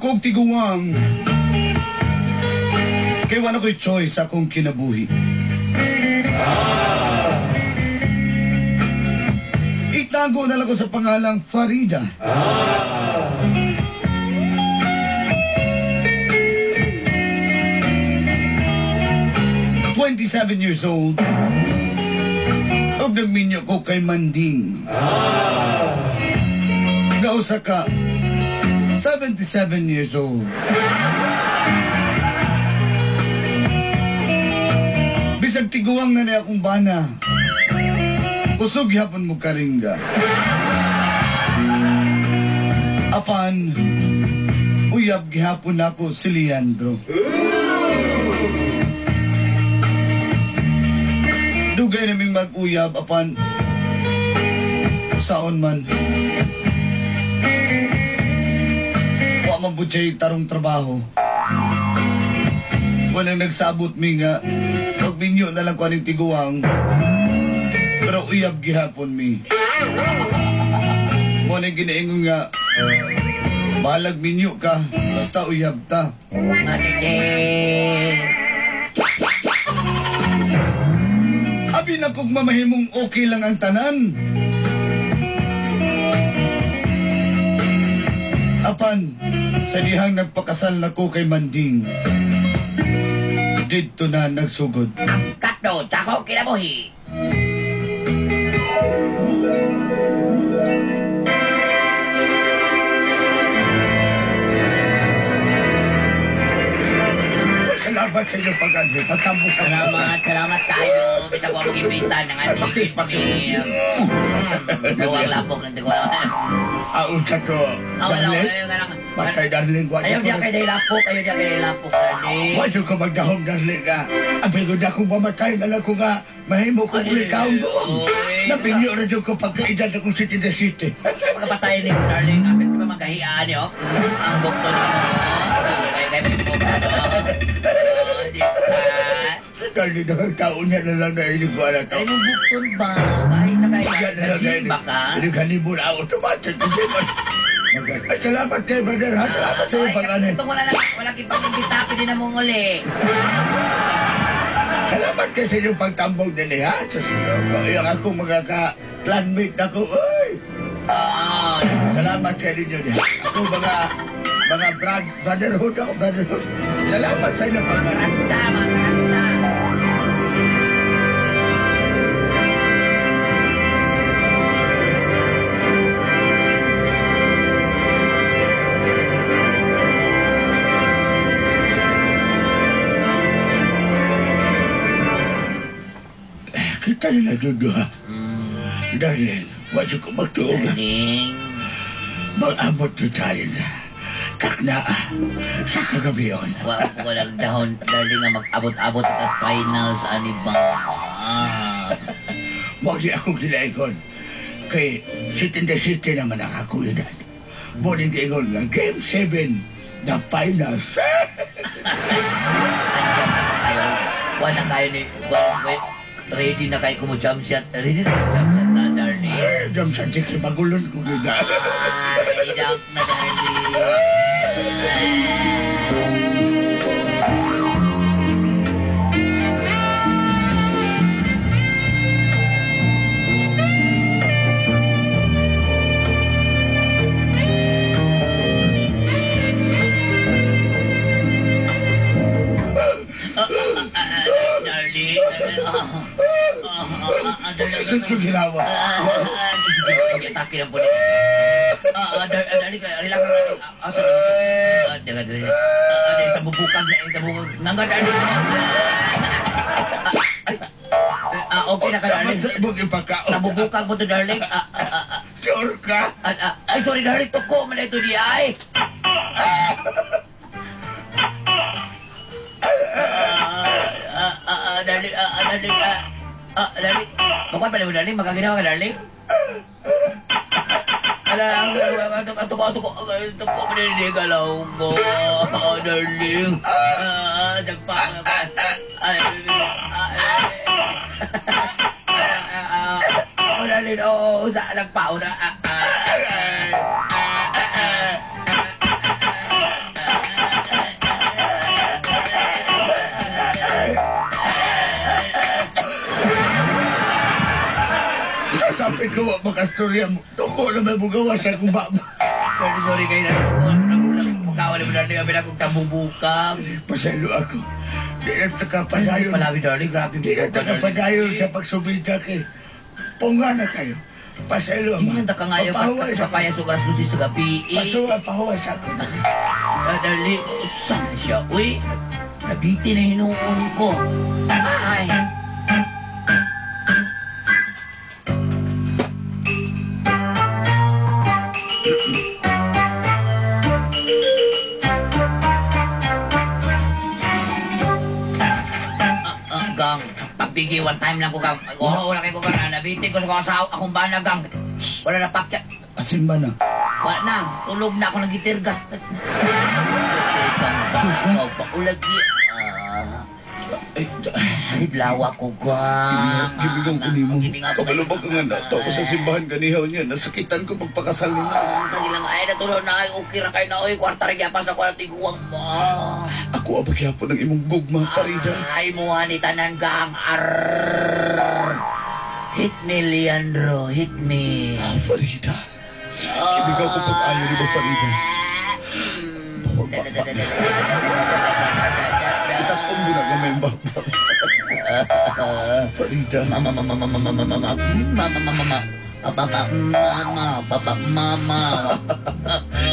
ko og tiguang. Kay wala ko'y choice akong kinabuhi. Itago na lang ko sa pangalang Farida. 27 years old. Og nagminyo ko kay Manding. Gausa ka, 77 years old. Bisag tiguang na niya akong bana. Kusog hapon mo karingga. Apan, uyab gihapon ako si Leandro. Dugay naming mag-uyab apan saon man. Wa man pud siya'y tarong trabaho. Walang nagsabot mi nga magminyo na lang ko aning tiguang. Pero uyab gihapon mi. Mo nang ginaingon nga balag minyo ka basta uyab ta. Abi na kog mamahimong okay lang ang tanan. Apan, sa dihang nagpakasal na ko kay Manding, didto na nagsugod. Ang katlo, tsako kinabuhi. Salamat sa inyong pag-anhi. Pagtambok sa Salamat, salamat tayo. Bisa ko mag-imbita ng ating. Pakis, pakis. Luwang lapok ng tigo. Aun sa to, darling. Patay, darling. Ayaw diya kay lapok. Ayaw diya kay lapok, darling. Wajud ko magdahong, darling, ah. Abi ko na kung mamatay na lang ko nga. Mahimo ko ulit taong doon. Napinyo na dyan ko pagkaedad akong city the city. Pagkapatay ni darling. Apit pa magkahiaan niyo. Ang bukto ni mo. Darling, taon niya na lang na iligwa na to. Ay, mong bukton ba? Kahit na kaya, nagsimba ka? Iliganibon automatic. Ay, salamat kay brother, ha? Salamat sa iyong pag-anay. Itong wala na, wala kipag-imbita, pwede na mong uli. Salamat kay sa inyong pagtambong din, ha? Iyang akong mga ka-clanmate ako, ay! Salamat sa inyo, ha? Ako mga brotherhood ako, brotherhood. Salamat sa inyong pag-anay. Sama, sama. Kita nila dudu, ha? Darling, wajib ko magtuog. Darling. Mag-abot to tayo na. Takna, sa kagabi yun. Wa ko lang dahon, darling, nga mag-abot-abot at finals, ani ba? Mo di ako gilaingon. Kay City in the City naman ang ako edad. Mo di giingon nga, Game 7, the finals. Wala kayo ni... Ready na kayo kumo jump shot. Ready na kayo jump shot na, darling. Ay, jump shot, di kayo magulon kung gina. Ay, dunk na, darling. Darling. Saan ko ginawa? Atake lang po niya. Darling, relax lang. Asa na? Dala, dala. Tabubukag na, tabubukag. Nangga, darling. Okay na ka, darling. Tabubukag mo to, darling. Sure ka? Ay, sorry, darling. Tuko man ito di ay. Darling, darling, darling. Makuha pala mo, darling. Magkaginawa ka, darling. Ala, tuko, tuko, tuko, maninigaw ko, darling. Dagpa, ay, darling, oo, sa nagpao na. Ikaw ang makastorya mo. Tuko na may bugawa sa akong baba. Sorry, sorry kayo na. Pagkawa mo, darling. Abi na akong tambubukang. Pasaylo ako. Di na takapadayon. Palabi, darling. Grabe Di na takapadayon sa pagsubida kay. Punga na kayo. Pasaylo Hindi ama. na kangayo Papahuway sa papaya sugaras ko sa gabi. Pasuwa, pahuway sa ako. Darling, saan na siya? Uy, nabiti na hinuon ko. Ay! Gang, pagbigay one time lang ko, gang. Oo, wala kayo ko, gang. Nabitin ko sa kong asawa, akong bana, gang. Wala na pakya. Asin ba na? Wala na, tulog na ako nagitirgas. Ulagi. Ay, Ay, blawa ko, gang. Gibigang ko nimo. Kabalo ba ka nga nato ko sa simbahan ganihaw niya. Nasakitan ko pagpakasal nila. Sa ilang ay natulog na ay okay ra kayo na oy kwarta ra gyapas na kwarta tiguang mo. Ako ang paghihapon ng imong gugma, Farida. Ay mo ni tanan gang. Arr. Hit me, Leandro, hit me. Ah, Farida. Kibigaw ko pag-ayo ni mo, Farida. Itatong mo na gamay ba? Farida. Mama, mama, mama, mama, mama, mama, mama, mama. Papa, mama, papa, mama.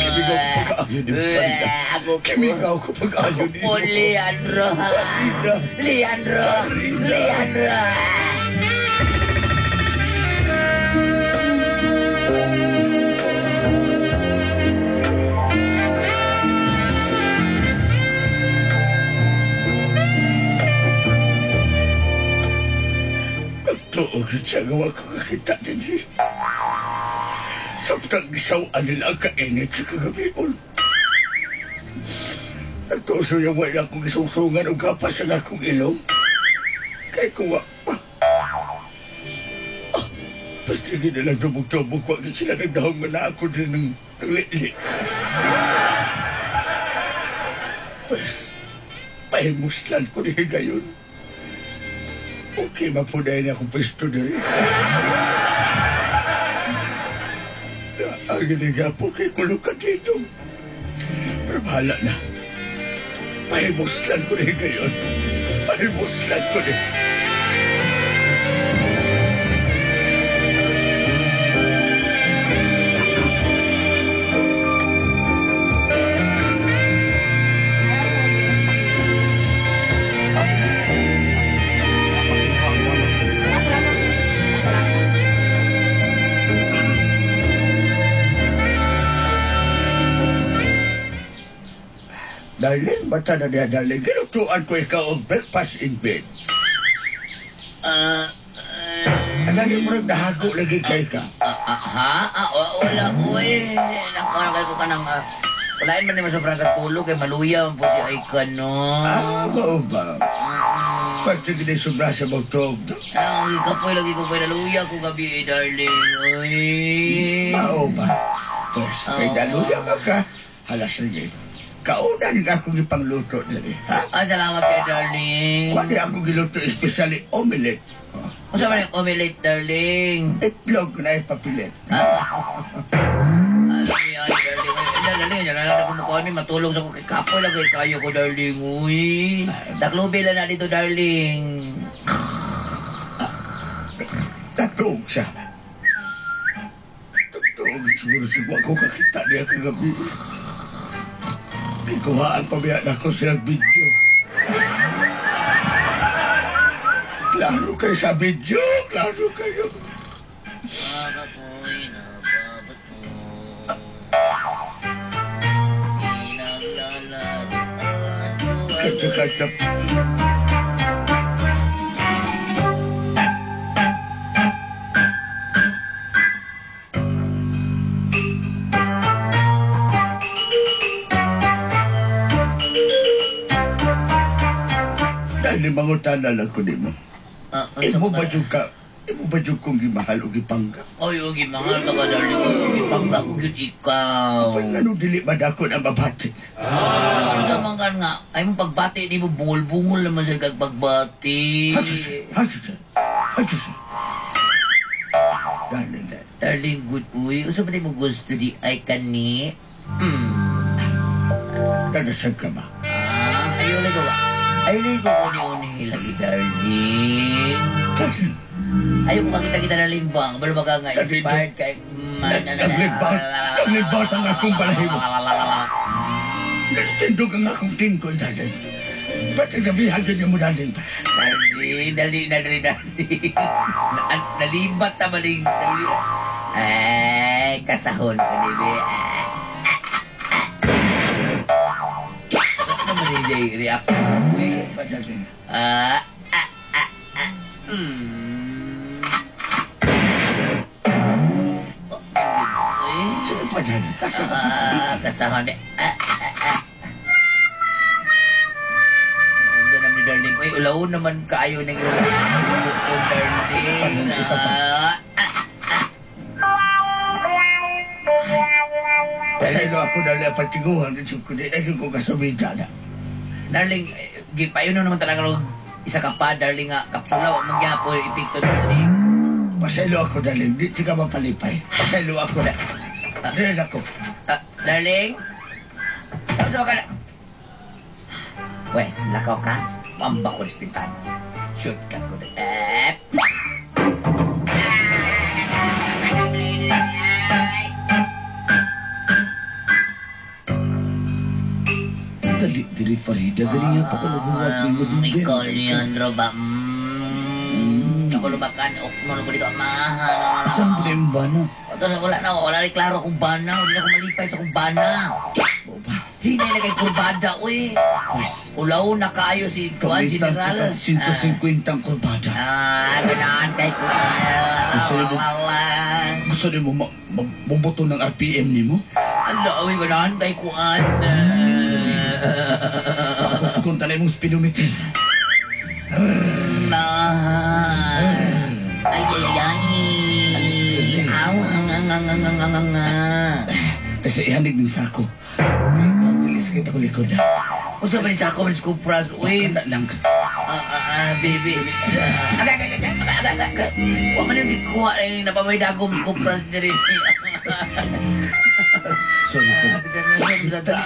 Kimigaw ko pag-ayo ni mo, Farida. Ako po. Kimigaw ko pag-ayo ni Ako mo. Leandro. Farida. Leandro. Farida. Leandro. Nagtuog siya nga wa ko kakita din eh. Samtang gisawaan nila ang kainit sa kagabion. Nagtuo siya wala akong gisungsungan o gapas ang akong ilong. Kay kuwa pa. Ah, basta gina lang tumog-tumog wa sila nagdahong nga na ako din ng li-li. Pues, pahimuslan ko din gayon. Okay, mapunay na akong pwesto diri. Ang giniga po kay kulong ka dito. Pero bahala na. Pahimuslan ko rin ngayon. Pahimuslan ko rin. Darling, bata na niya, darling. Ginutuan ko ikaw ang breakfast in bed. Darling, murag nahago lagi kay ka. Ha? Wala ko eh. Naku, ano kayo ko ka ng... Walain man naman sobrang katulog kay maluya man po di ay ka, no? Ah, mao ba? Pag sige na sobra sa magtuog, no? Ay, kapoy lagi ko pa naluya ko gabi eh, darling. Uy. Mao ba? Pues, kay naluya ba ka? Halas sige. Kauna ni akong ipangluto diri, ha? Ah, salamat kay darling. Wala akong giluto, especially omelette. Oh. Unsa man yung omelette, darling? Itlog na ipapilit. Alam niyo yan, darling. Ay, darling, yan lang ako mukha ni matulog sa kay kapoy lagi kayo ko, darling. Uy. Daklubi lang na dito, darling. Natuog siya. Natuog siguro siguro ako kakita niya kagabi. Ikuhaan pa biya na ako silang video. Klaro kayo sa video. Klaro kayo. Kakapoy na babato. Pinaglalaro. Kanta-kanta. Dahil mangutan na lang ko nimo. Imo ba jud ka? Imo ba jud kong gimahal o gipangga? Oy, oy, gimahal ka ka, darling. Gipangga ko gyud ikaw. Pag ano dili ba dako na mabati? Ano sa mga nga, ay mo pagbati ni mo bungol-bungol naman sa kag pagbati. Hasus, hasus, hasus. Darling. Darling, good uy. Usa pa mo gusto di ay kani? Dadasag ka ba? Ah, ayaw lang ko ba? Ayaw lang ko uni-uni lagi, darling. Darling. Ayaw ko makita kita darling bang. Balo baka nga inspired kay... Naglibot ang akong balahibo. Nagtindog ang akong tingkol, darling. Ba't ang gabihan ganyan mo, darling? Darling, darling, darling, darling. Nalibat na maling. Ay, kasahon ka, baby. Ano naman yung react? Pa, darling. Sige pa, darling. Kasahon. Kasahon. Unsa naman ni darling. Uy, ulaw naman kaayo ng iyong luto, darling. Isa pa. Pasaylo ako dahil patiguhan. Kundi na ko kasumita na. Darling, gipayo na naman talaga og isa ka pa, darling nga. Kapsula, wa man gyapon epekto, darling. Pasaylo ako, darling. Di ka mapalipay. Pasaylo ako na. Darling ako. Darling? Ano sa ka na? Wes, lakaw ka. Mamba ko rin pintan. Shoot ka ko. Dali, diri Farida. Dali nga pa ko naguwag ng madugin. Ikaw, Leandro ba? Ako lubakan. Ok, mo ko dito. Mahal. Asan ba yung bana? Wala na. Wala rin klaro akong bana. Hindi na ako malipay sa akong bana. Oo ba? Hinay na kay kurbada, uy. Pwes. Ulaw na kaayo si Juan Kamitan General. kita 150 kurbada. Ganahan kay ko. Gusto niyo mo mabuto ng RPM ni mo? Ala, uy, ganahan kay kuan. Tapos kung tanay mong speedometer. Mahal. Ay, ay, ay, ay. Aw, ang, ang, ang, ang, ang, ang, ang, ang. Kasi ihanig ng sako. Pagdilis kita ko likod. Usa ba ni sako man sa kupras? Uy. Baka na lang. Baby. Agay, agay, agay, agay, agay, agay. Wa man yung gikuha na yung napamay dagom sa kupras diri. Sorry, sorry. Agay, agay.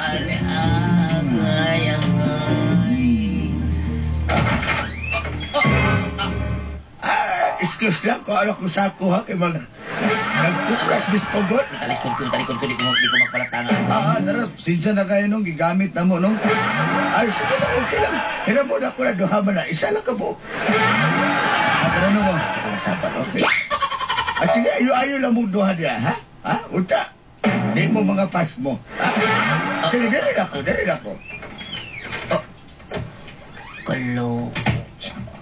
Excuse lang kung ano kong sako ha, kay mag... Nagkupras, Miss Pugod. Talikod ko, di ko magpalatanga. Tara, sinsa na kayo nung gigamit na mo, nung. Ay, sige lang, okay lang. Hiram mo na ako na duha man na. Isa lang ka po. Tara na mo. Okay. At sige, ayo-ayo lang mong duha niya, ha? Ha? Unta. Di mo mga pass mo. Ha? Sige, diri na ako, diri na ako. Oh. Kalo.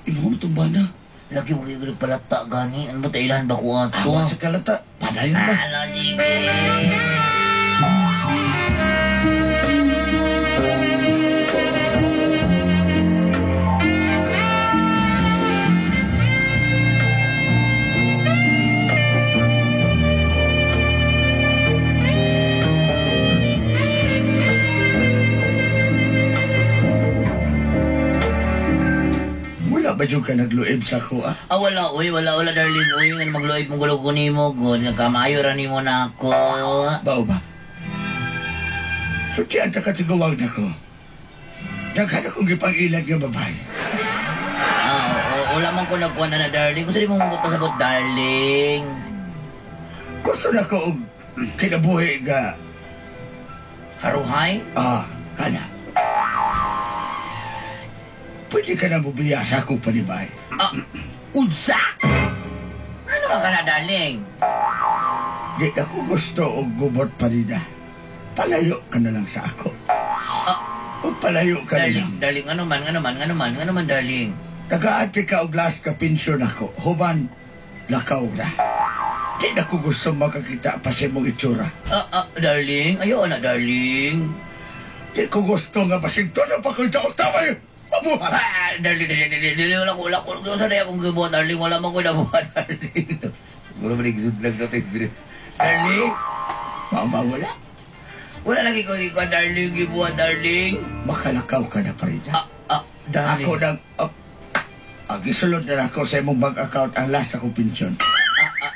Imo mo itong bana. Lagi mo kayo palata, gani. Ano ba tayo ilahan ba ko ato? Awa sa kalata. Padayon ka. Ano, sige. Wala ba dyan ka nagluib sa ko, ah? Wala, uy. Wala, wala, darling. Uy, nga magluib mong gulo ko nimo. God, nagkamayo ra nimo na ako. Bao ba? So, tiyan ta katiguwag na ko. Daghan akong gipang-ilag nga babae. Wala man ko nagkuha na, darling. Gusto di mo mong pasabot, darling. Gusto na ko og kinabuhi nga... Haruhay? Kana. Pwede ka na mubiya sa akong panibay. Unsa? Ano ka na, darling? Di ako gusto og gubot parida. Palayo ka na lang sa ako. O palayo ka na darling, lang. Darling, ano man, ano man, ano man, ano man, darling? Tagaati ka og last ka pensyon ako. Human, lakaw na. Di na ko gusto makakita pa sa imong itsura. Darling, ayaw na, darling. Di ko gusto nga basig doon ang pakulta o taway. Mabuhat! Darling, darling, darling, darling, wala ko, wala ko. Saan na akong gibuhat, darling? Wala man ko nabuhat, darling. Wala man yung lang natin. Darling? Mama, wala. Wala lagi ko ikaw, darling, gibuhat, darling. Makalakaw ka na, Farida. Darling. Ako nang... Gisulod na ako sa imong bank account ang last akong pensyon.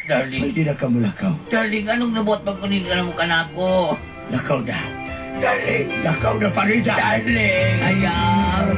Darling, Pwede na ka mulakaw. Darling, anong nabuhat pag kunin ka na mo kanako? Lakaw na. Darling, lakaw na, Parida. Darling, ayaw.